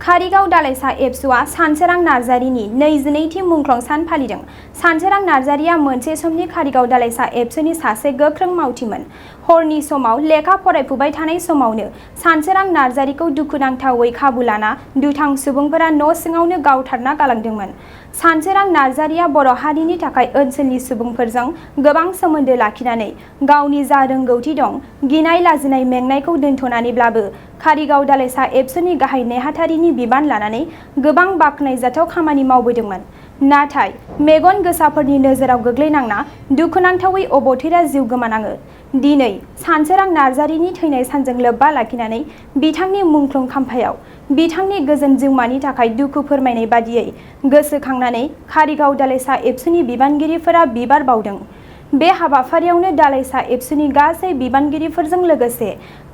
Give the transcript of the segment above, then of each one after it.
कारिगाव दालाइसा एबसुआ सानसोरां नार्जारिनि 22थि मुंख्लं सान फालिदों। सानसोरां नार्जारिया मोनसे समनि कारिगाव दालाइसा एबसुनि सासे गोख्रों मावथिमोन। हरनि समाव लेखा फरायफुबाय थानाय समावनो सानसोरां नार्जारिखौ दुखुनांथावै खाबु लाना दुथां सुबुंफोरा न' सिङावनो गावथारना गालांदोंमोन। सानसोरां नार्जारिया बर' हारिनि थाखाय ओनसोलनि सुबुंफोरजों गोबां सोमोन्दो लाखिनानै गावनि जा रोंगौथि दं गिनाय लाजिनाय मेंनायखौ दोनथ'नानैब्लाबो कारिगाव दालाइसा एबसुनि गाहाय नेहाथारिनि बिबान लानानै गोबां बाख्नायजाथाव खामानि मावबोदोंमोन। नाथाय मेगन गोसाफोरनि नोजोराव गोग्लैनांना दुखुनांथावै अबथिरा जिउ गोमानाङो। दिनै सानसोरां नार्जारिनि थैनाय सानजों लोब्बा लाखिनानै बिथांनि मुंख्लं खाम्फायाव बिथांनि गोजोन जिउमानि थाखाय दुखु फोरमायनाय बादियै गोसोखांनानै कारिगाव दालाइसा एबसुनि बिबानगिरिफोरा बिबार बावदों। बे हाबाफारियावनो दालाइसा एबसुनि गासै बिबानगिरिफोरजों लोगोसे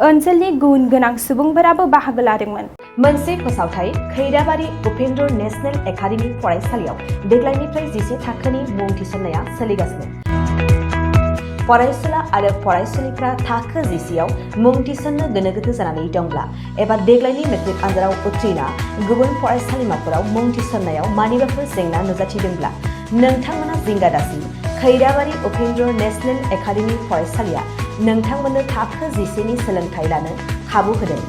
ओनसोलनि गुन गोनां सुबुंफोराबो बाहागो लादोंमोन। मोनसे फोसावथाय खैराबारि उपेन्द्र नेशनेल एकाडेमि फरायसालियाव देग्लायनिफ्राय 10 थाखोनि मुं थिसननाया सोलिगासिनो। फरायसुला आरो फरायसुलिफ्रा थाखो 10आव मुं थिसननो गोनो गोथो जानानै दंब्ला एबा देग्लायनि मेट्रिक आनजादाव उथ्रिना गुबुन फरायसालिमाफोराव मुं थिसननायाव मानिबाफोर जेंना नुजाथिदोंब्ला नोंथांमोना जिंगा दासि। खैराबारि उपेन्द्र नेशनेल एकाडेमि फरायसालिया नोंथांमोननो थाखो 10नि सोलोंथाइ लानो खाबु होदों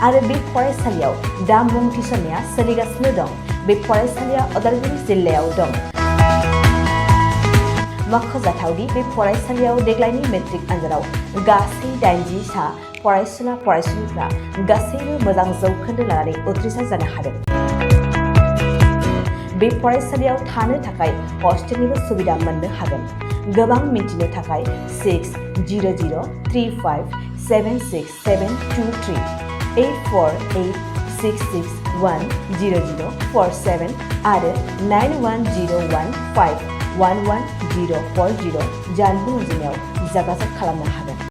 आरो बे फरायसालियाव दा मुं थिसननाया सोलिगासिनो दं। बे फरायसालिया उदालगुरि जिल्लायाव दं। मख'जाथावदि बे फरायसालियाव देग्लायनि मेट्रिक आनजादाव गासै 80 सा फरायसुला फरायसुलिफ्रा गासैबो मोजां जौखोन्दो लानानै उथ्रिसार जानो हादों। बे फरायसालियाव थानो थाखाय हस्टेलनिबो सुबिदा मोननो हागोन। गोबां मिन्थिनो थाखाय 600035767223 8486610047 आरो 9101511040 जानबुं अनजिमायाव जगाजग खालामनो हागोन।